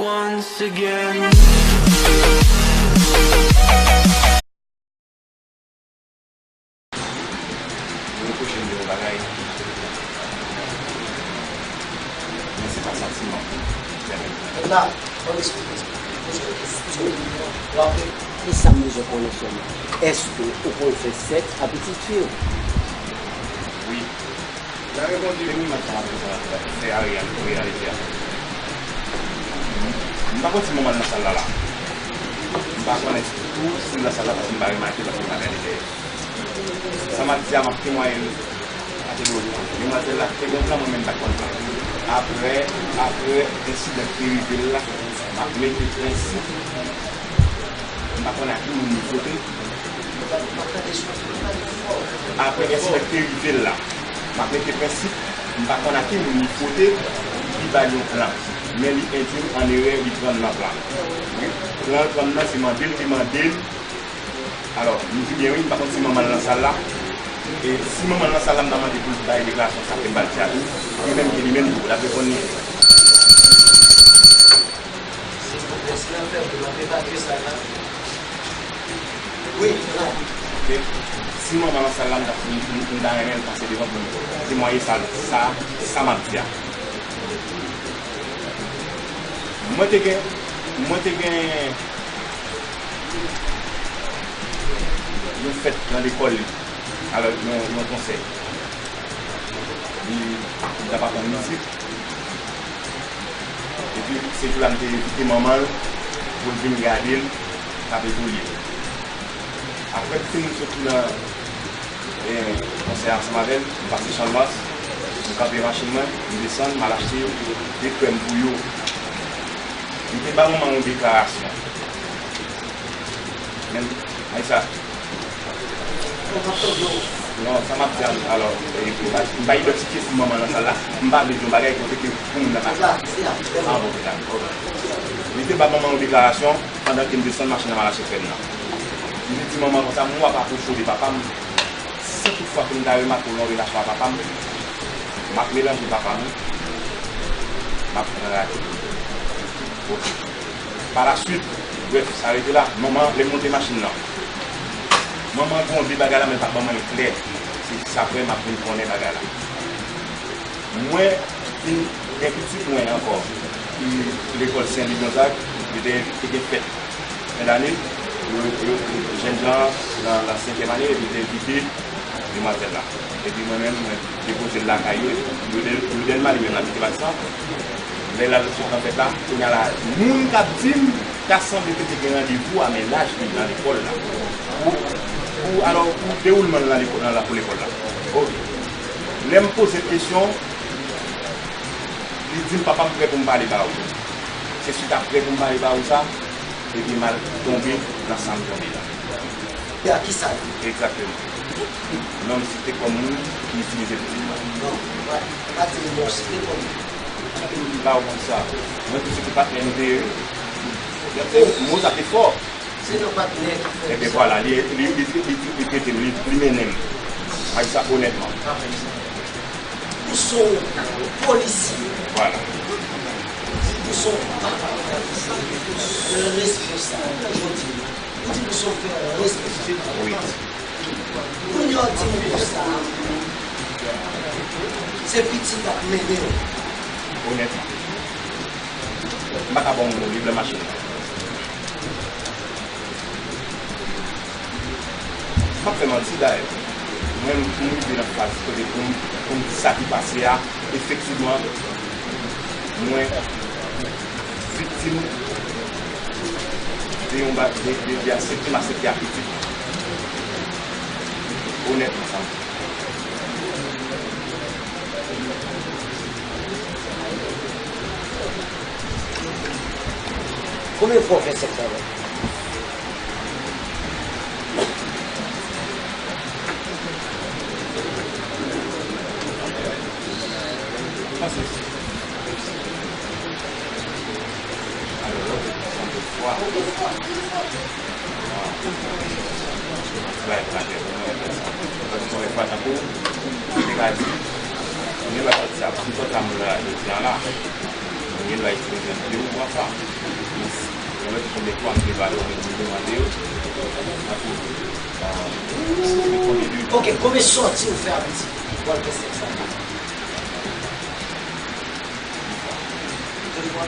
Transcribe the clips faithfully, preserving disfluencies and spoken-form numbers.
Once again. Yo repwoche m de yon bagay, men se pa santiman. Fè m. Kòmda, ban m eksplike. Poze yon kesyon. W ap. E sa m bezwen konnen sèlman, èske ou konn fè sèks a pitit fi w? Wi. Nan reponn li wi, m ap fè a reyal, reyalite a. M pa konn si manman l nan sal la la. M pa konnen tou si l nan sal la paske m pa remake, paske m pa gade dèyè. Sa m ap di a, m ap temwaye l. Ate dlo. Demwazèl la te gen plan, mwen menm m pa t konn plan. Apre, apre ensidan ki te rive l la, m ap mete prensip. M pa konn a ki moun li fote. Apre ensidan ki te rive l la, m ap mete prensip, m pa konn a ki moun li fote, li ba l yon plan. Men li endui m an erè, li pran m nan plan. Plan l pran m nan, se mande l te mande m. Alò, m di byen wi, m pa konn si manman l nan sal la. E si manman l nan sal la, m ta mande pou l bay deklarasyon sa ke m pral di a tou. Li menm ki li menm tou, l ap reponn li. Se pwogrès lan fè pou m ap evalye sa la. Wi, la. Ok. Si manman nan sal la, m ta, m, m, m ta renmen l pase devan pou m temwaye sa, sa, sa m ap di a. Mwen te gen, mwen te gen yon fèt nan lekòl li. Alò, yon, yon konsèy. Li, li t ap aprann mizik. Epi, se jou la m te envite manman l pou l vin gade l, t ap etouye. Apre m fin soti nan, e, konsèy ansanm avè l, m pase Channmas, m kanpe machin mwen, m desann, m al achte de krèm pou yo. Li te ba manman yon deklarasyon. Men, Aisa. Non, sa m ap di a, alò, e, m pa, m pa idantifye si manman nan sal la, m pa vle di yon bagay kote ke pou moun nan pa. Ah, bon, dakò. Li te ba manman yon deklarasyon pandan ke m desann machin nan m al achte krèm nan. Li te di manman konsa, mwen w ap apwoche w de papa m. Si toutfwa ke m ta remake w nan relasyon a papa m, m ap melanje papa m, m ap pran rate. Ok. Palaswit, brèf, sa rete la. Manman, lè m monte machin nan, manman gen yon de bagay la, men l pa t ban mwen l klè. Se jis apre m ap vin konnen bagay la. Mwen vin gen pitit mwen ankò ki lekòl Sen Li Gonzag, li te, te gen fèt fen dane, yo, yo, jèn jan nan, nan senkyèm ane, epi te envite demwazèl la. Epi mwen menm, mwen depoze l lakay yo, Rue Del-, Rue Delma, li menm l abite Batisan. Lè l al sot nan fèt la, kounye a la, moun k ap di m, ta sanble ke te gen randevou a mennaj li nan lekòl la. Pou, pou, alò, pou dewoulman l nan lekòl, nan lakou lekòl la. Ok. Lè m poze l kesyon, li di m, papa, m prè pou m pale ba ou. Se swit a prè pou m pale ba ou sa, epi m al tonbe nan sa m tonbe la. E a kisa l ye? Egzakteman. Non m site kòm moun ki itilize pitit mwen. Non, pa, pa di m non, site kòm moun. M pa wè konn sa. Mwen tou se te patnè nou te ye wi. Mo sa te fò. Se yon patnè ki fè Ebyen vwala, li, li, li, li, li trete m, li, li mennen m. Ay sa onètman. Ou se yon polisye. Vwala. Ou se yon papa. Responsab. Jodi, ou di ou se yon frè responsab. Wi. Kounye a w di m konsa, se pitit ap mennen w. Onètman. M pa ka ba w mo, li vle machin nan. M ap fè manti dayè. Mwen, m rive nan faz kote pou m, pou m di sa ki pase a, efektivman, mwen viktim de yon ba-, de, de, de aksepte m aksepte a pitit mwen. Onètman, sa m di. Konbyen fwa w fè sèks avè l? Alò, lòt fwa. Bay plakè pou mwen fè sa. Paske premye fwa tankou, m te ka di, mwen pa sòti sa, m sòti sa m la, jodi a la. Gen dwa itilize pye w pou sa. Mwen wè ki konbyen fwa m te ba yo, mwen te mande yo. Tankou, ah, konbyen de... Ok, konbyen sòti ou fè avèk ti fi pou al fè sèks avè l? De fwa.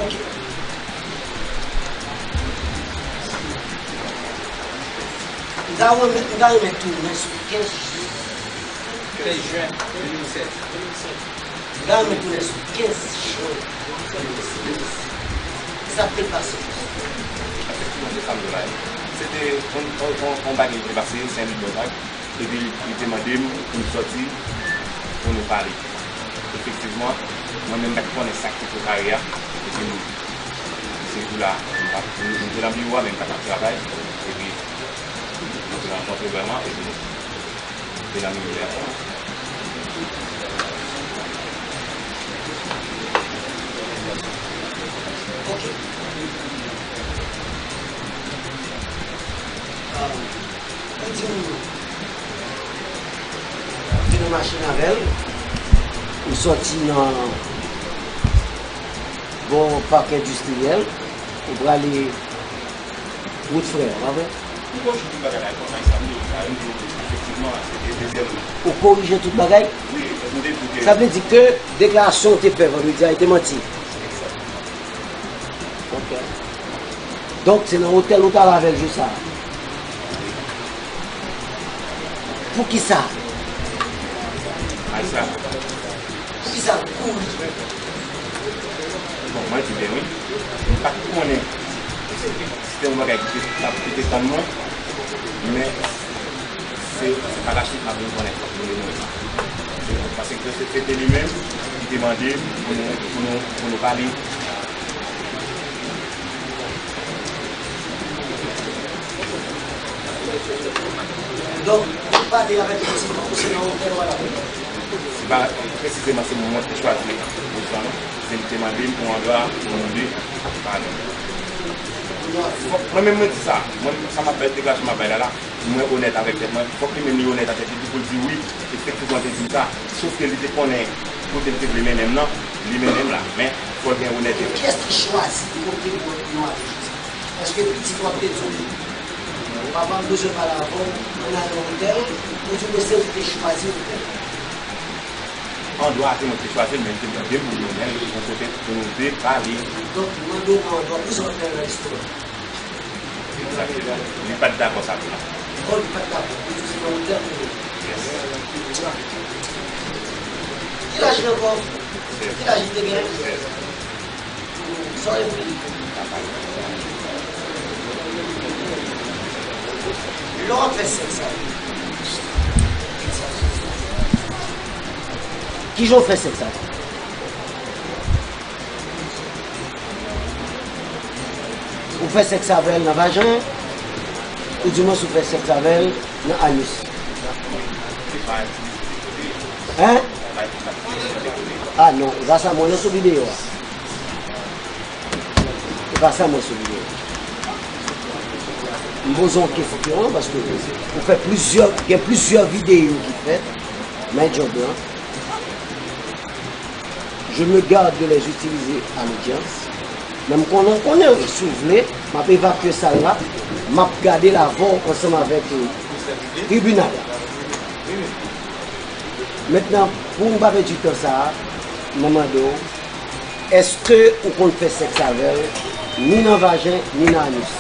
Ok. M ta renmen, m ta renmen tounen sou kenz jen. Kenz jen de mil sèz. M ta renmen tounen sou kenz jen de mil sèz. Sa k te pase? Efektivman, se sa m di w la. Se te yon, yon, yon, yon bagay ki te pase, se yon bòzay. Epi li te mande m pou m sòti, pou nou pale. Efektivman, mwen menm m pa t konnen sa k te poko rive a. Epi m, se jou la, m pa t, m, m te nan biwo a, men m pa t ap travay. Epi, nou te rankontre vrèman, epi nou te nan milyè a. Ok. Ah. Ou di m, ou te nan machin avè l, ou sòti nan bò pak endistriyèl, ou prale wout Frè a, pa vre? Ou korije tout bagay la, konsa, sa m di w, sa m di w, efektivman, se te dezyèm. Ou korije tout bagay? Wi, paske m te di w ke... Sa vle di ke deklarasyon ou te fè vandredi a, li te manti? Egzakteman. Ok. Donk, se nan otèl ou t al avè l jou sa a? Poukisa? Poukisa ou kouri? Bon, mwen di byen wi. M pa t konnen si se te yon bagay ki te, ki te tann mwen, men se, se pa lasuit m ap vin konnen, fòk nou rele mwen sa. Paske se, se te li menm ki te mande m pou nou, pou nou, pou nou pale. Donk, ou pale avèk pitit ou, se nan otèl w al avè l? Se pa presizeman se mwen ki chwazi pozisyon an, non. Se li te mande m yon andwa pou nou de pale. Mwen menm, mwen di sa. Mwen, sa m ap bay, deklarasyon m ap bay la, la, mwen onèt avèk tèt mwen. Fòk li menm li onèt avèk tèt li tou pou l di wi, efektivman, te di m sa. Sof ke li te konnen kote l te vle mennen m nan, li mennen m la. Men, fò l gen onètete. E kiyès ki chwazi kote pou yo ale? Èske pitit w ap te di w, "Papa, m bezwen pale avè w, ann al nan otèl"? Ou di w se ou ki te chwazi otèl? Andwa a se mwen ki te chwazi l, men li te mande m pou nou mennen l yon kote pou nou de pale. Donk, mande w pou andwa, poukisa w te nan restoran? Egzakteman. Li pa t dakò sa tou la. Oh, li pa t dakò. Li di w se nan otèl pou nou. Yes. Ki laj li ankò? Sèz. Ki laj li te gen? Sèz. Sa w ye pou li? Lè w ap fè sèks avè l, kijan w fè sèks avè l? Ou fè sèks avè l nan vajen, ou di mwen si w fè sèks avè l nan anis. Hein? Ah non, e pa sa mwen nan sou videyo a. E pa sa mwen sou videyo. M poze yon kesyon paske ou fè plizyè, gen plizyè videyo ki fèt nan djòb lan. Je me garde de les utiliser à l'audience. Men m konnen, konnen, si w vle, m ap evakye sal la, m ap gade l avè w ansanm avèk, euh, tribinal la. Mentnan, pou n pa pèdi tan sa a, mwen mande w, èske ou konn fè sèks avè l, ni nan vajen, ni nan anis?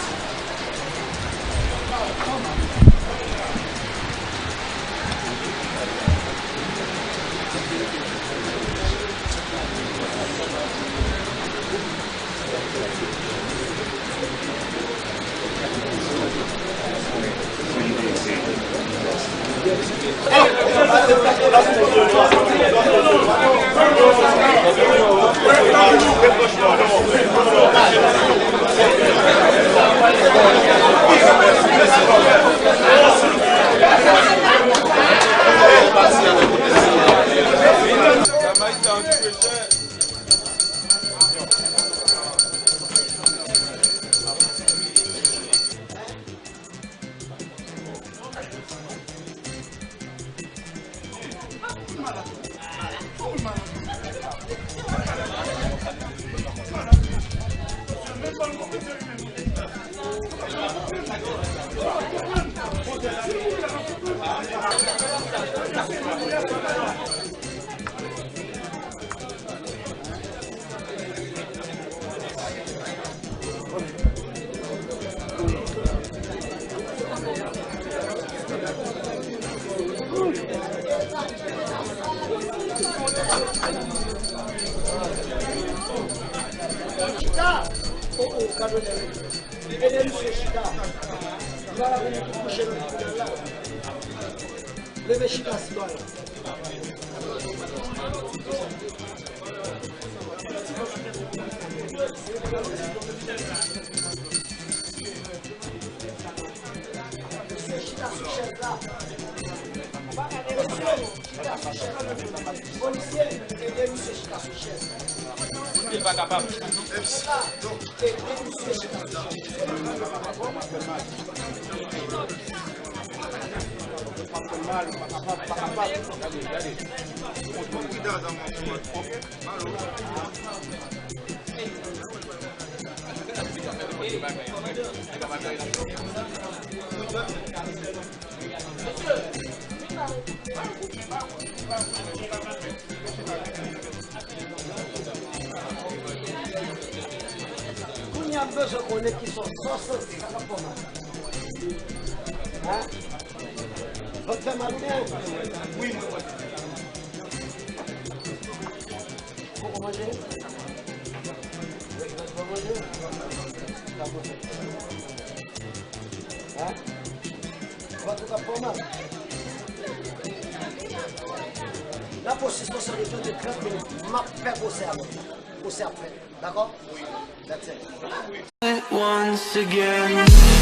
Ede misye chita. Li pa la pou kouche nan tribinal la. Leve chita, sitwayen. Mesye, chita sou chèz la. Mesye, chita sou chèz la. Polisye, ede misye chita sou chèz la. Li pa kapab. Chita, ede misye chita sou chèz la. Kounye a m bezwen konnen ki sòs, sòs sa k ap fè mal. Hein? Vant fè mal ou byen? Wi, mwen wè. Poko manje? Poko manje? Hein? Vant ou t ap fè w mal? N ap pran sispansyon de trant minit. M ap fè pwosè a. Pwosè ap fèt. Dakò? That's it. Once again.